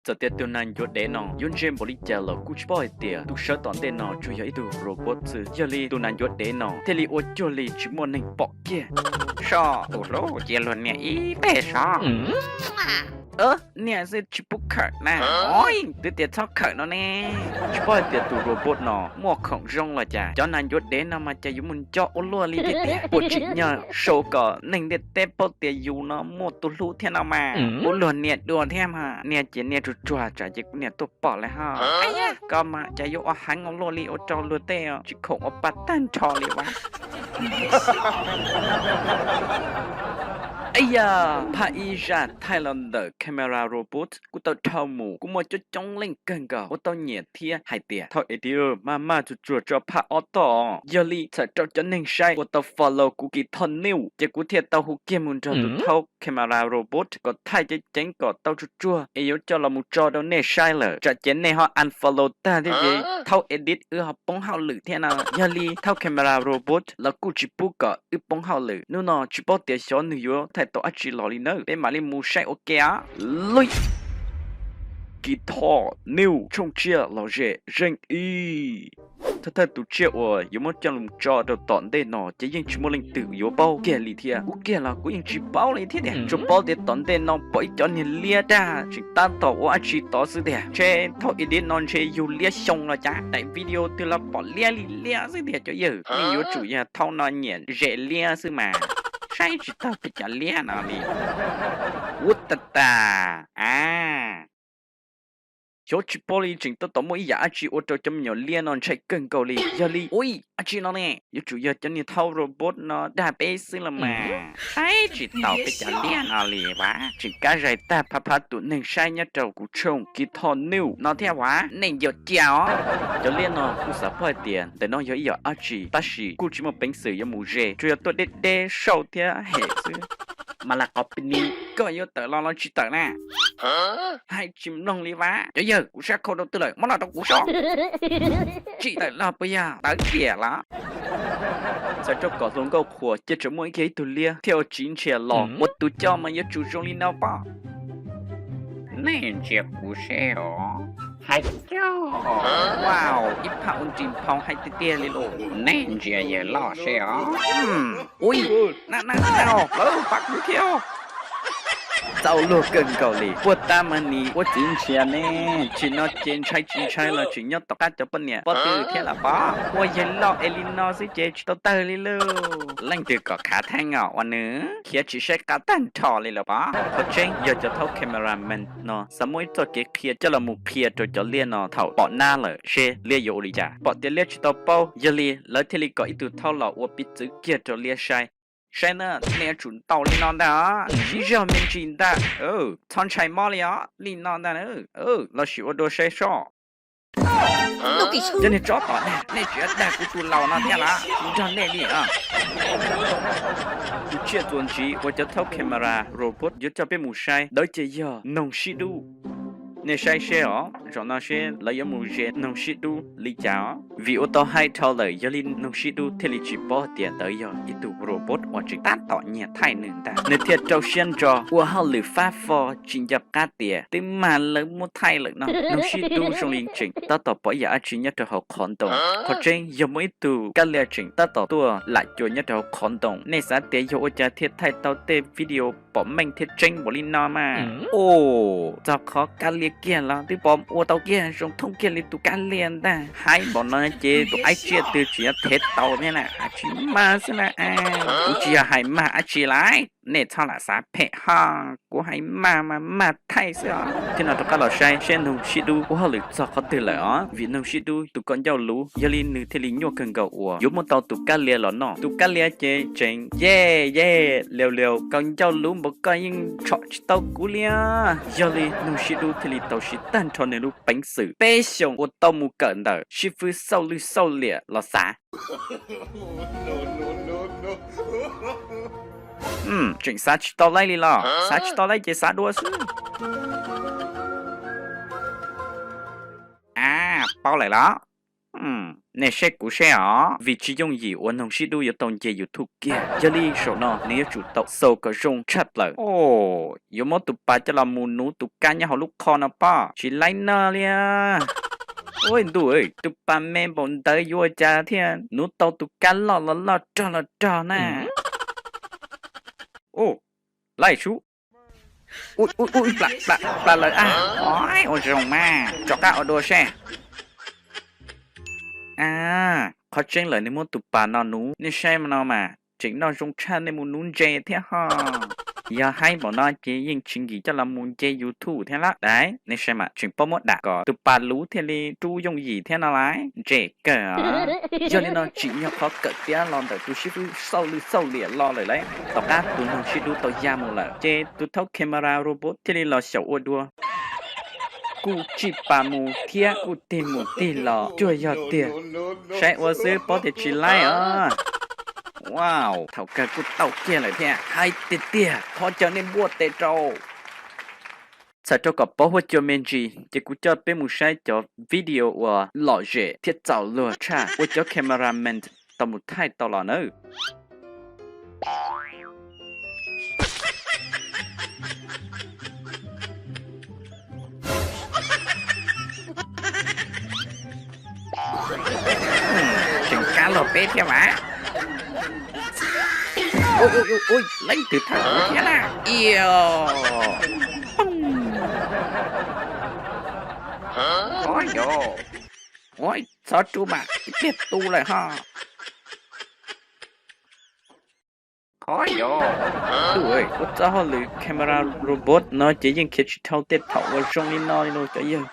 Txawm tias tus nas ncuav dev no yuav ntse npaum li cas los kuj tsis paub hais tias tus sawv tom ntej no tsuas yog ib tug robot xwb. Yog li tus nas ncuav dev no thiaj li ua cuag li tsis muaj neeg pom kiag. Soj, tus hlub cia luag niam ib teg soj. Niam xwb tsis pub khawm na. Twb tias txhob khawm no ne. Tsis paub hais tias tus robot no muaj khoom zoo los cas. Cov nas ncuav dev no mas cas yuav mus nco ua luaj li tiag tiag. Puas tsim nyog sau kom neeg ntiaj teb paub tias yus no muaj tus hlub thiab no mas. Ua luag niam dua thiab mas. Niag ces niag tsuag tsuag tsam ces kuv niam tuaj pom lawm ho. Koj mas cas yuav ua heev ua luaj li ua rau luag tej tsis khoom ua pa tag nrho li ua. Ej yam, phaj ib zaj thaij los ntawm camera robot kuj tau dhau mus, kuj muaj coob coob leej kawg nkaus uas tau nyiam thiab hais tias thauj edit maj maj tsuag tsuag tso phaj ob tog. Yog li txhawm rau cov neeg saib uas tau follow kuv Kee Thor New ces kuv thiaj tau hu kiag mus nrog tus thauj camera robot kom thaij ceev ceev kom tau tsuag tsuag es yuav coj los mus tso rau nej saib lawm, tsam ces nej ho unfollow tag thiab ces thauj edit wb ho poob hauj lwm thiab no. Yog li thauj camera robot los kuj tsis pub kom wb poob hauj lwm. Hnub no tsis paub tias xyov nws yuav thaij tau dab tsi los li nawb, peb mam li mus saib ua ke os. Kee Thor New tshooj tsiaj lom zem zeej ib. Thawj thawj tus tsiaj uas yuav muab coj los tso rau tom ntej no ces yeej tsis muaj leej twg yuav paub kiag li thiab. Kuv kiag los kuv yeej tsis paub li thiab tiag. Tsuas paub tias tom ntej no pom ib cov niag liab dag tseem tab tom ua dab tsi tod xwb tiag. Ntshe thauj edit no ntshe yug liab xyoo los cas, daim video twg los pom liab li liab xwb tiag cov yawg. Nej yuav tsum yog thauj no nyiam zem liab xwb mas. Saib tsis taus peb cov liab no li. Ua tas tas a. Xyov tsis paub li tseem tab tom muaj ib yam dab tsi ua rau cov me nyuam liab no ntshai kawg nkaus li. Yog li ua dab tsi no ne, yuav tsum yog cov niag thauj robot no dag peb xwb los mas. Saib tsis taus peb cov liab no li ua. Tseem kab zais tag phab phab tus neeg saib nyob rau kuv tshooj Kee Thor New no thiab ua. Nej ncaws cia os. Cov liab no kuj xav paub hais tias ntawm no yog ib yam dab tsi tab sis kuj tsis muaj peev xwm yuav mus ze, tsuas yog tuaj deb deb sau thiab hem xwb. Mas lam qhov pis ni, koj yuav tawm los los tsis tawm na? Hais tsis mloog li ua. Cov yawg, kuv sab khau rau twg lawm, muab los rau kuv soj. Tsis tawm los puas yog tawv kiag los? Txhawm rau kom hluas nkauj qhuas ces tseem muaj ib kiag ib tug liab thiaj ua txiv ntshias los, ua tus coj mas yuav tsum zoo li no pob. Nej ntsia kuv seb os. Hais tias, wow, ib phaj ua nris nphoo hais tiag tiag li lauj. Nej ntsia yawg loj seb os. Ui, na na na, pab kuv thiab. Txaus luag kawg nkaus li, puag ta mas nim ua txiv ntshias ne. Tsim no ces ntshai tsis ntshai los tseem nyob tom qab cov poj niam pob tw thiab los pob. Ua yawg loj es li no xwb ces tsis tau tawg li lauj. Leej twg kom khav theeb os, ua nws khiav tsis saib qab tag nrho li los pob. Qhov tseeb yog cov thaub camera man no xav muaj ib txoj kev qhia coj los mus qhia rau cov liab no thaum pom nab lawm seb liab yuav ua li cas. Pom tias liab tsis tau paub, yog li lawv thiaj li kom ib tug thaub los ua piv txwv kiag rau liab saib. Saib na, nej yuav tsum ntaus li no ntag os, sib zog me ntsis ntag. Txhob ntshai mob li os, li no ntag. Los sim ua dua saib soj. Cov niag tsob tom ntag, nej tseem dag kuv tus laus no thiab los? Tsis nrog nej li os. Tus tsiaj txuas ntxiv uas cov thaub camera robot yuav coj peb mus saib ntawd ces yog noog sib dub. Nej saib seb os, zaum no seb lawv yuav mus ze noog sib dub li cas os. Vim ua tau hais dhau lawm, yog li noog sib dub thiaj li tsis paub hais tias ntawd yog ib tug robot uas tseem tab tom nyiag thaij nws ntag. Nws thiaj rau siab ntso ua hauj lwm fab fo tsis nco qab tias twb mag lawv muab thaij lawm no. Noog sib dub zoo li tseem tab tom pom ib yam dab tsi nyob rau hauv qhov ntoo. Qhov tseeb yog muaj ib tug kab lia tseem tab tom tuaj lam cuam nyob rau hauv qhov ntoo. Nej xav tias yog ua cas thiaj thaij tau tej video pom meej thiab tseeb npaum li no mas? Os, txog qhov kab lia kiag los twb pom ua tau kiag zoo thooj kiag li tus kab lia ntag. Hais npaum no ces tus qaib tsiaj twg tseem yuav thev tau thiab na? Tsis mag xwb na. Kuv tsis yog hais mag dab tsi lawm, nej txhob lam xav phem ho. Kuv hais mag mas mag thaij xwb os. Thiab no rov qab los saib seb noog sib dub ua hauj lwm txog qhov twg lawm os. Vim noog sib dub tus ko ncauj luv, yog li nws thiaj li nyuaj kawg nkaus uas yuav muab tau tus kab lia los noj. Tus kab lia ces tseem ye ye liau liau, ko ncauj luv npaum koj yeej tshom tsis tau kuv li. Yog li noog sib dub thiaj li tau siv tag nrho nws lub peev xwm peb xyoos uas tau mus kawm ntawm xib fwb xauj lwj xauj liam los xav. Tseem xav tsis tau laib li los? Xav tsis tau laib ces xav dua xwb. A, paub lawm los? Nej saib kuv seb os, vim tsis yooj yim uas noog sib dub yuav tau nce YouTube kiag. Yog li zaum no nws yuav tsum tau xaus kom zoo tshaj plaws. Yuav muab tus pas coj los mus nuv tus kab nyob hauv lub qhov no pob, tsis laib no li. Ua ntuj, tus pas me npaum ntawd yuav ua cas thiaj nuv tau tus kab loj los loj rog los rog na. Laib sub. Ua plam lawm a. Ua zoo mas, rov qab ua dua seb. A, qhov tseeb lawm nws muab tus pas no nuv, nej saib no mas tseem noj zoo tshaj nej mus nuv ntses thiab ho. Yog haib npaum no ces yeej tsis nkim coj los mus nce YouTube thiab lawm. Dais, nej saib mas tseem paub muab dam kom tus pas luv thiaj li rub yooj yim thiab no lauj. Ntses kawg. Yog li no tsim nyog qhov kawm tiav los ntawm tus xib fwb xauj lwj xauj liam los lawm lauj. Tom qab tus noog sib dub tau ya mus lawm ces tus thaub camera robot thiaj li los xyaum ua dua. Kuj tsij pas mus thiab kuj tig mus tig los cuag yog tiag. Saib ua xwb paub tias tsis laib os. Wow, thaum kawg kuj tau kiag lawm thiab. Hais tiag tiag, thov caw nej npuaj tes rau. Txhawm rau kom paub huab cua me ntsis ces kuv coj peb mus saib cov video uas lom zem thiab txaus luag tshaj uas cov cameraman tau mus thaij tau los nawb. Tseem kab log peb thiab mas. Ua, leej twg thawj kuv thiab na. Io. Ua, txhob rub mas, ib pliag tu lawm ho. Ua, ua txoj hauj lwm camera robot no ces yeej khiav tsis dhau tej thaum uas zoo li no li lauj cov yawg.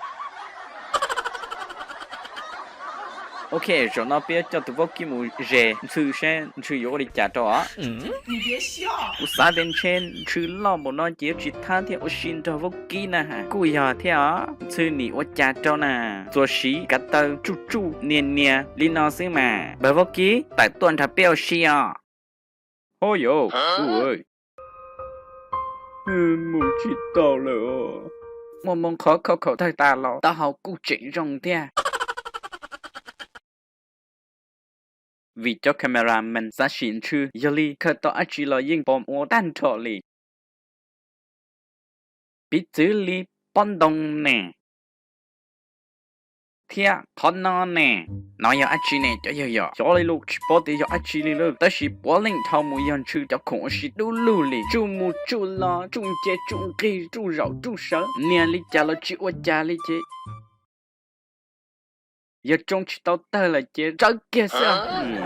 Ok, zaum no peb yuav coj tus vaub kib mus zes ntxhw saib ntxhw yuav ua li cas rau os. Kuv xav tias ntshe ntxhw loj npaum no ces yuav tsis thab thiab ua si nrog vaub kib na. Kuj yog thiab os, ntxhw nim ua cas rau na, txuas siv kav taw tsuj tsuj nias nias li no xwb mas. Npawg vaub kib, tawm tuaj nrog peb ua si os. Ho yos, mus tsis tau lawm. Muaj moo qhov khauj khaum tawg tas los taub hau kuj tseem zoo thiab. Vim cov cameraman xav sim ntxhw, yog li khaws tau dab tsi los yeej pom ua tag nrho li. Piv txwv li pob ntoo ne, thiab qhov no ne. No yog dab tsi ne cov yawg? Yog xyov li lus, tsis paub tias yog dab tsi li lawm, tab sis puav leej dhau mus yog ntxhw cov khoom ua si dub lug li, tsuj mus tsuj los, tsuj nce tsuj nqig, tsuj zaum tsuj sawv, nias li cas los tsis ua cas li ces yog tsoo tsis tau tawg lawm ces tsawb kiag xwb.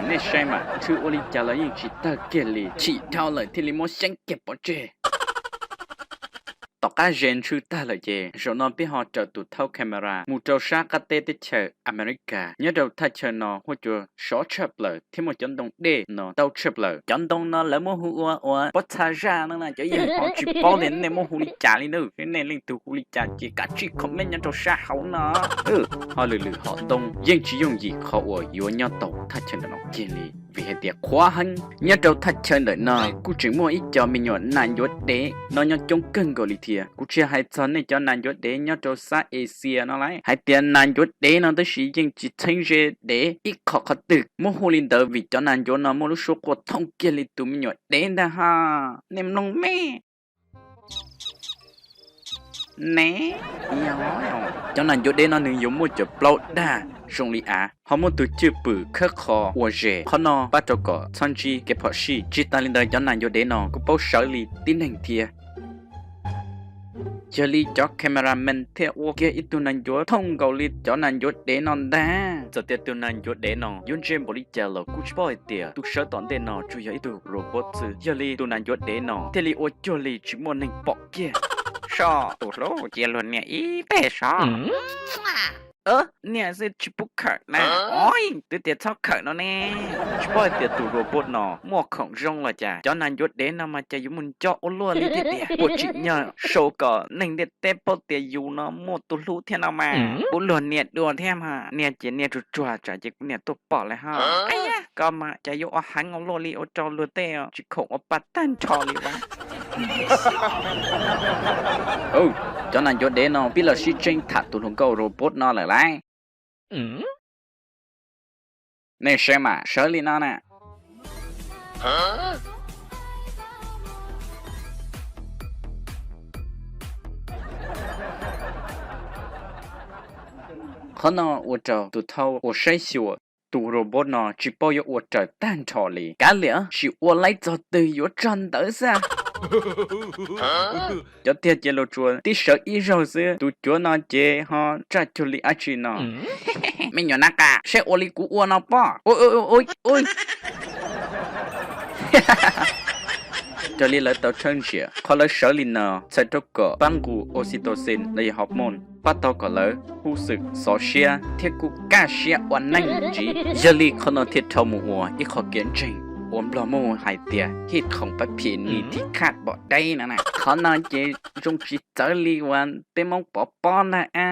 Nej saib mas, ntxhw ua li cas los yeej tsis tawg kiag li, chim dhau lawm thiaj li muab xyeeb kiag pov tseg. Tom qab zes ntxhw tag lawm ces zaum no peb ho raws tus thaub camera mus rau sab qab teb teb chaws America. Nyob rau thaj chaw no huab cua sov tshaj plaws thiab muaj cov ntoo dej no ntau tshaj plaws. Cov ntoo no lawv muab hu ua ua pob txha zaj no na cov yawg, ho tsis paub tias nej muab hu li cas li na. Nej leej twg hu li cas ces kav tsij comment nyob rau sab hauv no. Ho lwm lwm hom ntoo yeej tsis yooj yim qhov uas yuav nyob tau thaj chaw ntawm no kiag li, vim hais tias qhuav heev. Nyob rau thaj chaw ntawm no kuj tseem muaj ib co me nyuam nas ncuav dev no nyob coob kawg nkaus li thiab. Kuv tsis hais txog nej cov nas ncuav dev nyob rau sab Asia no lauj, hais tias nas ncuav dev no tab sis yeej tsis txheeb ze dev ib qho qhov twg. Muab hu li ntawd vim cov nas ncuav no muaj lub suab quaj thooj kiag li tus me nyuam dev ntag ho. Nej mloog me ne. Cov nas ncuav dev no nws yuav muaj cov plaub dag zoo li av, ho muaj tus cwj pwm khawb qhov ua zes. Qhov no pab rau kom txhob ntsib kev phom sij. Tsis tas li ntawd cov nas ncuav dev no kuj paub sawv li tib neeg thiab. Yog li cov cameraman thiaj ua kiag ib tug nas ncuav thooj nkaus li cov nas ncuav dev no ntag. Txawm tias tus nas ncuav dev no yuav ntse npaum li cas los kuj tsis paub hais tias tus sawv tom ntej no tsuas yog ib tug robot xwb. Yog li tus nas ncuav dev no thiaj li ua cuag li tsis muaj neeg pom kiag. Soj, tus hlub cia luag nias ib teg soj. Nias xwb tsis pub khawm na. Oi, twb tias txhob khawm no ne. Tsis paub hais tias tus robot no muaj khoom zoo los cas, cov nas ncuav dev no mas cas yuav muaj nco ua luaj li thiab tiag. Ua tsim nyog sau kom neeg ntiaj teb paub tias yus no muaj tus hlub thiab no mas. Pub luag nias dua thiab mas, nias ces nias tsuag tsuag tsam ces kuv niam tuaj pom lawm ho. Koj mas cas yuav ua heev ua luaj li ua rau luag tej tsis khoom ua pa tag nrho li as. Cov nas ncuav dev no pib los sib tseeb tham tus hluas nkauj robot no lawm lauj. Nej saib mas, sawv li no na. Qhov no ua rau tus thauj ua saib xyuas, tus robot no tsis paub yuav ua raws tag nrho li. Kav liam, tsis ua laib txog twg yuav txog ntawd xwb. Cov tiag ces los tsuas tib sawv ib zaug xwb, tus cuav no ces ho tsaj cuag li dab tsi no. Me nyuam nab qa, saib ua li kuv ua no pob. Raws li lawv tau tshawb nrhiav, qhov lawv sawv li no txhawm rau kom pab nqus oxytocin los yog hormone, pab tau kom lawv huj xwm xov siab thiab kuj kaj siab ua neej ntxiv. Yog li qhov no thiaj dhau mus ua ib qho kev ntseeg uas Nplog muaj hais tias hib khoom pab phim ni thib khaj pom deb no na. Qhov no ces zoo tsis txawv li uas peb Hmoob pov pob ntag a.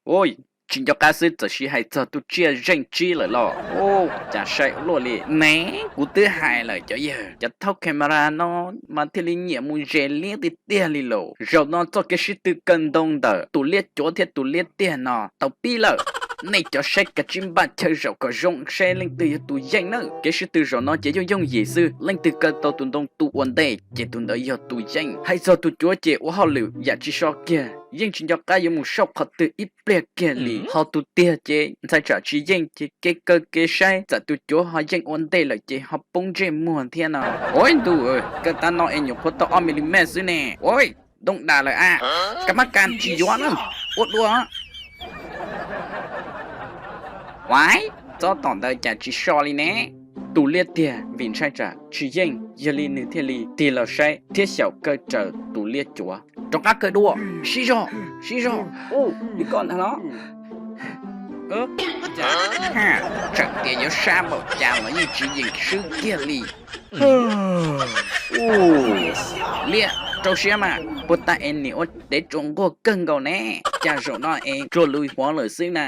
Ua tsis nco qab xwb txawm sis hais txog tus tsiaj zeej tsib lawm los. Ua cas sai ua luaj li ne? Kuv twb hais lawm cov yawg, cov thauj camera no mas thiaj li nyiam mus zes liab tiag tiag li lauj. Zaum no txoj kev sib tw kaw ntoo ntawm tus liab cuav thiab tus liab tiag no tau pib lawm. Nej cov saib kav tsij npaj chaw zaum kom zoo saib leej twg yog tus yeej nawb. Kev sib tw zaum no ces yooj yooj yim xwb, leej twg kaw tau tus ntoo tu ua ntej ces tus ntawd yog tus yeej. Hais txog tus cuav ces ua hauj lwm yam tsis so kiag, yeej tsis nco qab yuav mus sauj qhov twg ib pliag kiag li. Ho tus tiag ces ntxhais tsam tsis yeej ces kev kaw kev saib, txawm tus cuav ho yeej ua ntej lawm ces ho poob ntsej muag thiab no. Ua ntuj, kaw tav no es nyuam qhuav tau ob mi li mev xwb ne. Ua, ntoo dam lawm a, kab mab kas tsis yuav na, ua dua. Uaib, txob tom ntawd cas tsis so li ne? Tus liab tiag vim ntshai tsam tsis yeej, yog li nws thiaj li tig los saib thiab xyaum kaw raws tus liab cuav. Rov qab kaw dua, sib zog, sib zog. Ua li ko ntag los? Tseem tias yuav sab npaum cas los yeej tsis yeem swb kiag li. Liab, rau siab mas, puag ta es nim ua dev tsuas nquag kawg nkaus ne, cas zaum no es tsuas lus huav lawm xwb na.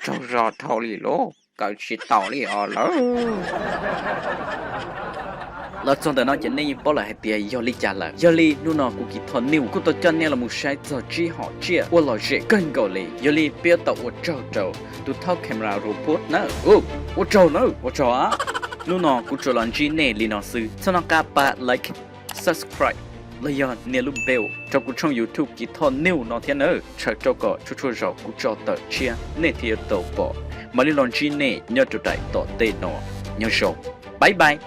Tsaug zog dhau li lauj, kaw tsis tau li os lawm. Los txog ntawm no ces nej yeej paub lawm hais tias yog li cas lawm. Yog li hnub no kuv Kis Thoj News kuj tau coj nej los mus saib txog tsib hom tsiaj uas lom zem kawg nkaus li. Yog li peb yuav tau ua tsaug rau tus thauj camera robot na. Ua tsaug na, ua tsaug. Hnub no kuv tsuas los ntsib nej li no xwb, txhob nco qab pab like, subscribe los yog nias lub bell rau kuv tshooj YouTube Kis Thoj News no thiab nawb, txhawm rau kom txhua txhua zaus kuv tso tawm tshiab nej thiaj yuav tau pom. Mam li los ntsib nej nyob rau daim tom ntej no. Nyob zoo, bye bye.